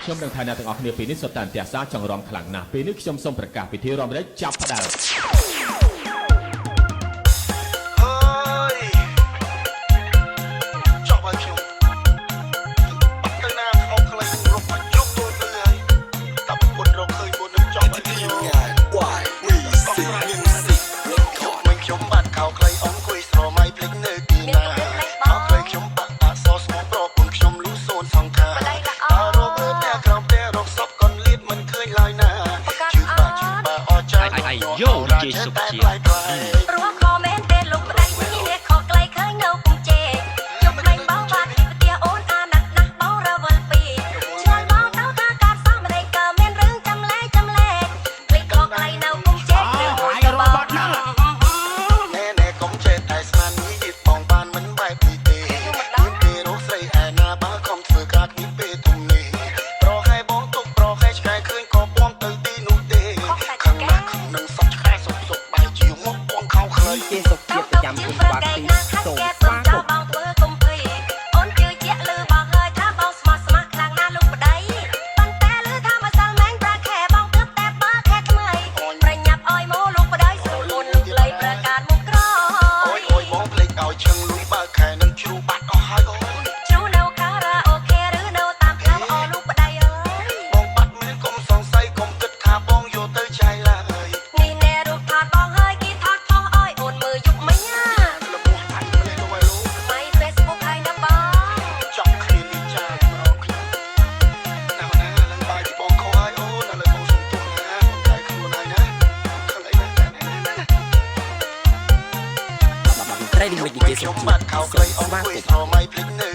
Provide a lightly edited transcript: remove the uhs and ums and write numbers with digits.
ខ្ញុំនឹងថាអ្នកទាំងអស់គ្នាពេលនេះសុទ្ធតែអន្ទះសារចង់រំខ្លាំងណាស់ពេលនេះខ្ញុំសូមប្រកាសពិធីរំលែកចាប់ផ្ដើម ហើយចប់ហើយខ្ញុំអត់ទៅណាខោខ្លីរកមកជប់ទូទៅហើយតាប្រពន្ធរកឃើញមុននឹងចប់ហើយខ្ញុំ Y We C Music Record មិញខ្ញុំបាត់ខោខ្លីអង្គុយស្រមៃភ្លេចនៅទីណាខោខ្លីខ្ញុំបាក់អសស្មោះប្រពន្ធខ្ញុំលូសូនសង្ខាតើរកលើផ្ទះក្រោមផ្ទះរកសពកនលៀតមិនឃើញឡើយណាជឿបាជឿបាអស់ចា អាយយោនិយាយសុខជា ព្រោះខមែនទេលោកប្តីនេះខក្លៃឃើញនៅគុំជេយប់មិញបងបាត់ពីផ្ទះអូនអាណិតណាស់បងរវល់ពីឆ្លងបងទៅថាកាត់សោះម្ដេចក៏មានរឿងចាំលែចាំលែភ្លេចខក្លៃនៅគុំជេគ្រឿងមួយក៏បង ណែណែកុំចេះតែស្មាននេះយីបងបានមិនបែបនេះទេមានគេរកស្រីឯណាបើខំធ្វើការគ្មានពេលទុំនេះប្រហែបងទុកប្រហែឆ្កែឃើញក៏ពំទៅទីនោះទេខឹងណាស់ខឹងនឹងសក់ឆ្កែសុកសុកបែជាមកពងខោខ្លី ជាសុខ ទៅ ជាតិប្រចាំ ទៅជា ភូមិបា ប្រកែ ទី កណាស់ខា សូម ត់កែ ស្ ពឹង វាគមន៍ ចោលបងធ្វើគុំភ័យអូនជឿជាក់លឺបងហើយថាបងស្មោះស្ម័គ្រខ្លាំងណាស់លោកប្តីប៉ុន្តែលឺថាម្សិលមិញប្រាខែបងទើបតែបើខែថ្មីប្រញាប់អើយមកលោកប្តីស្រួលអូនលោកលៃប្រកាសមុខក្រោ យ អូយអូយបងភ្លេចឲ្យឈឹងលុយបើខែនឹងជ្រូបាត់អស់ហើយអូន ជ្រូនៅខារ៉ាអូខេឬនៅតាមផ្លូវអលោកប្តីអើយ បងបាត់មានកុំសង្ស័យកុំគិតថាបងយកទៅចាយឡើយ នេះណែរូបថតបងហើយគេថតផុសអើយអូនមើលយប់មិញណា លបោះដាច់ម្លេះទៅហើយលោក ម៉ៃ Facebook ហើយណាបង ចង់គ្នានេះចាម្ដងខ្ញុំណាណាឥឡូវបាយបងខុសហើយអូនឥឡូវបងសុំទោសណាបងខែខ្លួនហើយណាខឹងអីណាណា ត្រីលិមិតនិយាយ ខ្ញុំ សុខជាតិ បាត់ខោ សូ ខ្លី មស្វា អង្គុយ គមន៍ ស្រមៃភ្លេចនៅ